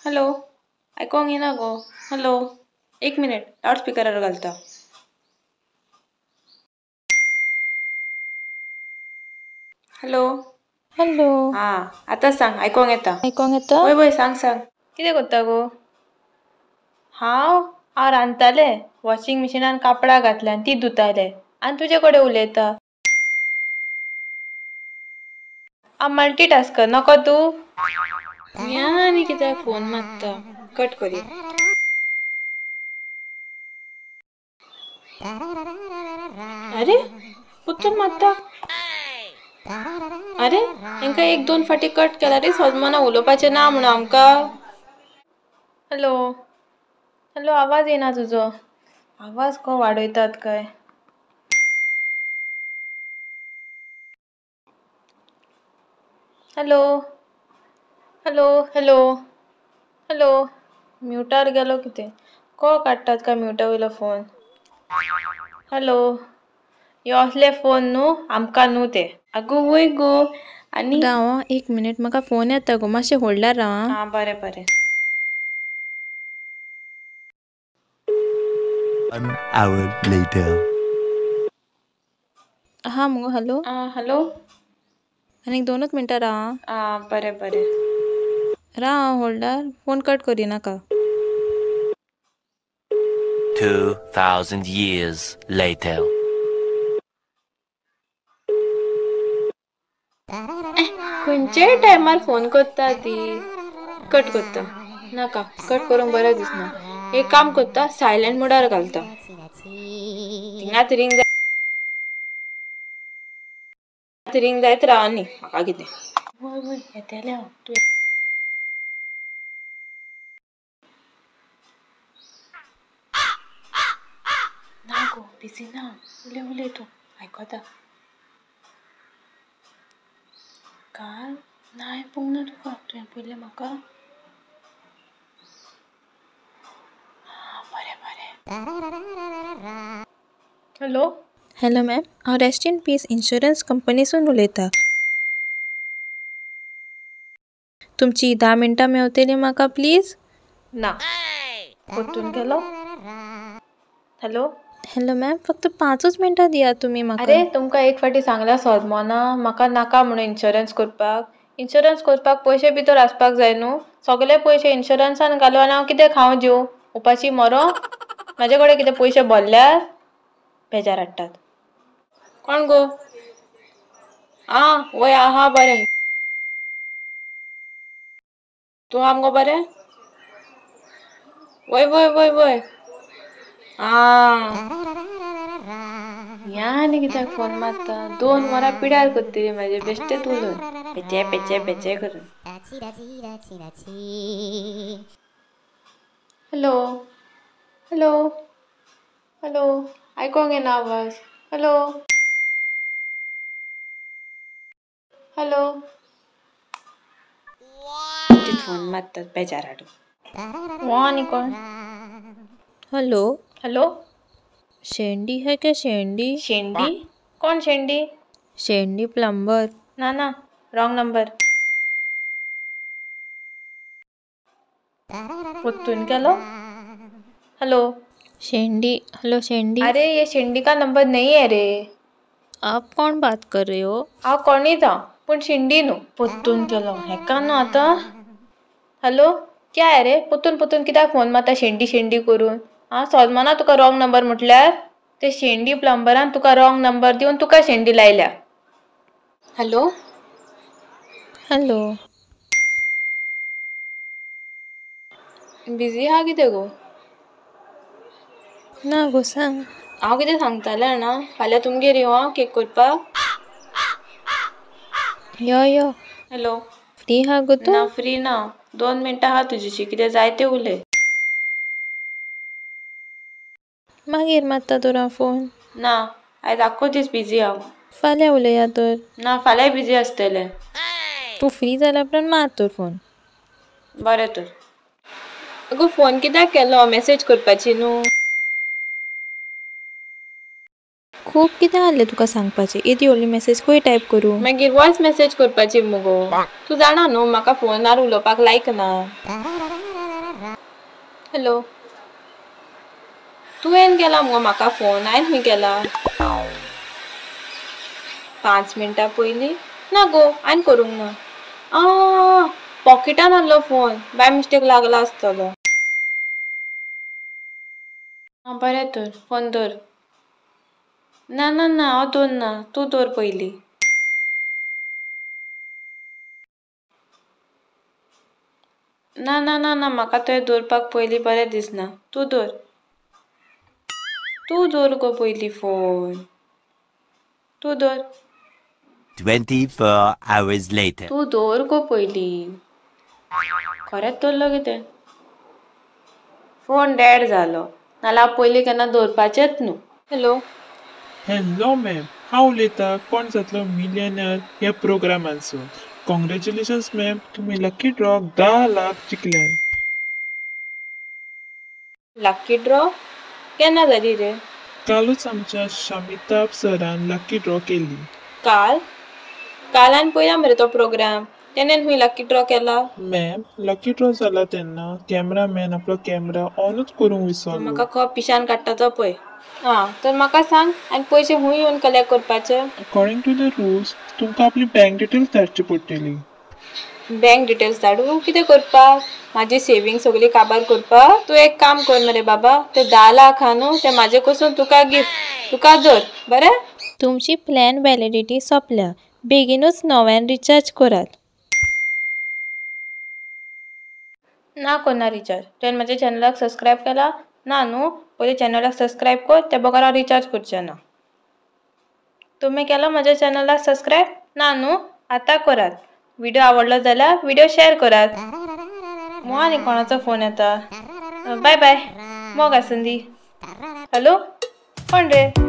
Hello आयकोंक येना गो. Hello एक minute, loud स्पिकरार घालता. हॅलो हॅलो हां आतां सांग, आयकोंक येता? आयकोंक येता? वय वय सांग सांग, कितें करता गो? हांव हांव रांदतालें, वॉशिंग मिशिनान कापडां घातल्या आनी ती धुतालें आनी तुजे कडेन उलयता. हांव मल्टीटास्कर नको तूं. ह्या आनी कित्याक फोन मारता, कट करी. अरे पुतून मारता. अरे हेंका एक दोन फाटी कट केल्यार सजमना उलोवपाचें ना म्हणून आमकां. हॅलो हॅलो आवाज येना तुजो. आवाज को वाडयतात काय? हॅलो हॅलो हॅलो हॅलो म्युटार गेलो कितें? को काडटात काय म्युटा वयलो फोन? हॅलो हे असले फोन न्हू आमकां न्हू ते. आगो वय गो. आनी राव आं, एक मिनट, म्हाका फोन येता गो, मातशें होल्डार राव आं. आं बरें बरें. 1 hour later. हा मुगो. हॅलो आं हॅलो आनीक दोनूच मिनटां राव आं. आं बरें बरें. राव होल्डार, फोन कट करिनाका. 2000 years later. खंयच्याय टायमार फोन करता ती. कट करता नाका, कट करूंक बरें दिसना. एक काम करता, सायलंट मोडार घालता. थिंगाच रिंग रिंग जायत राव न्ही म्हाका कितें. वय वय येतलें हांव. तूं ना गो, बिजी ना. उलय उलय तूं, आयकता. काल ना हांवें पळोवंक ना तुका, तुवें पळयलें म्हाका? आं बरें बरें. हॅलो हॅलो मॅम, हांव रेस्ट इन पीस इन्शुरन्स कंपनीसून उलयतां. तुमची 10 मिनटां मेवतली म्हाका प्लीज? ना. परतून केलो. हॅलो हॅलो मॅम, फक्त 5च मिनटां दियात तुमी म्हाका. अरे तुमकां एक फावटी सांगलां सजमना म्हाका नाका म्हणून इन्शुरन्स करपाक. इन्शुरन्स करपाक पयशे भितर आसपाक जाय न्हू. सगळे पयशे इन्शुरन्सान घालून आनी हांव कितें खावं जेव? उपाशी मरो? म्हाजे कडेन कितें पयशे भरल्यार? बेजार हाडटात. कोण गो? आं वय आहा बरें. तूं आहा मुगो बरें? वय वय वय वय. आं ह्या आनी कित्याक फोन मारता? 2 वरां पिड्यार करतली म्हाजें बेश्टेच उलोवन पेचे पेचे पेचे करून. हॅलो हॅलो हॅलो आयकोंक येना आवाज. हॅलो हॅलो फोन मारतात बेजार हाडून. हो आनी कोण? हॅलो हॅलो शेंडी है क्या? शेंडी? शेंडी? कोण शेंडी? शेंडी प्लंबर. ना ना, रॉंग नंबर. परतून केलो. हॅलो शेंडी. हॅलो शेंडी. अरे ये शेंडी का नंबर नहीं है रे. आप कौन बात कर रहे हो? हांव कोणीच हांव, पूण शेंडी न्हू. परतून केलो हेका न्हू आतां. हॅलो क्या है रे? परतून परतून कित्याक फोन मारता शेंडी शेंडी करून? आं सजमना तुका रॉंग नंबर म्हटल्यार? ते शेंडी प्लंबरान तुका रॉंग नंबर दिवन तुका शेंडी लायल्या. हॅलो हॅलो बिजी आहा कितें गो? ना गो, सांग. हांव कितें सांगतालें जाणा, फाल्यां तुमगेर येवं हांव केक करपाक? यो यो. हॅलो फ्री आहा गो तूं? ना फ्री ना, 2 मिनटां आहा तुजेशी, कितें जाय तें उलय. मागीर मारता तर हांव फोन. ना आयज आख्खो दीस बिजी हांव. फाल्यां उलया तर. ना फाल्यांय बिजी आसतलें. तूं फ्री जाल्या उपरांत मार तर फोन. बरें तर. अगो फोन कित्याक केलो? मॅसेज करपाची न्हू. खूब कितें आहलें तुका सांगपाचें, येदी व्हडली मॅसेज खंय टायप करूं? मागीर वॉयस मॅसेज करपाची मुगो. तूं जाणा न्हू म्हाका फोनार उलोवपाक लायक ना. हॅलो, तुवें केला मुगो म्हाका फोन? हांवें खंय केला? 5 मिनटां पयलीं? ना गो, हांवें करूंक ना. आं, पॉकेटान आहलो फोन, बाय मिस्टेक लागला आसतलो. आं बरें तर फोन दवर. ना ना ना, हांव दवरना, तूं दवर पयलीं. ना ना ना ना, म्हाका तुवें दवरपाक पयलीं बरें दिसना. तूं दवर, तूं दवर गो पयलीं फोन, तूं दवर. 24 hours later. तूं दवर गो पयलीं. खरेंच दवरलो कितें? फोन डॅड जालो, नाल्यार हांव पयलीं केन्ना दवरपाचेंच न्हू. हॅलो. हॅलो मॅम, हांव उलयतां कोण जातलो मिलियनर ह्या प्रोग्रामांसून. कॉंग्रॅच्युलेशन्स मॅम, तुमी लकी ड्रॉक 10 लाख जिखल्यात. लकी ड्रॉ केन्ना जाली रे? कालूच आमच्या शमिताब सरान लकी ड्रॉ केली. काल? काल हांवें पळयला मरे तो प्रोग्राम, तेणेन खंय लकी ड्रॉ केला? मॅम, लकी ड्रॉ जाला तेन्ना कॅमेरामॅन आपलो कॅमेरा ऑनूच करूंक विसरलो. म्हाका खो पिशान काडटा तो पळय. आं, तर म्हाका सांग, आनी पयशे खंय येवन कलेक्ट करपाचे? अकॉर्डिंग टू the rules तुमकां आपली बँक डिटेल्स धाडची पडटली. बँक डिटेल्स धाडूं कितें करपाक? म्हाजी सेविंग सगळी काबार करपाक? तूं एक काम कर मरे बाबा, ते 10 लाख आहा न्हू ते म्हाजे कडसून तुका गिफ्ट, तुका दवर बरें. तुमची प्लॅन व्हॅलिडिटी सोंपल्या, बेगीनूच नव्यान रिचार्ज करात. ना करना रिचार्ज. तुवें म्हाज्या चॅनलाक सबस्क्रायब केला ना न्हू? पयलीं चॅनलाक सबस्क्रायब कर, ते बगर हांव रिचार्ज करचें ना. तुमी केला म्हाज्या चॅनलाक सबस्क्रायब? ना न्हू? आतां करात. व्हिडिओ आवडलो जाल्यार व्हिडिओ शेअर करात. मो आनी कोणाचो फोन येता. बाय बाय, मोग आसुंदी. हॅलो, कोण रे?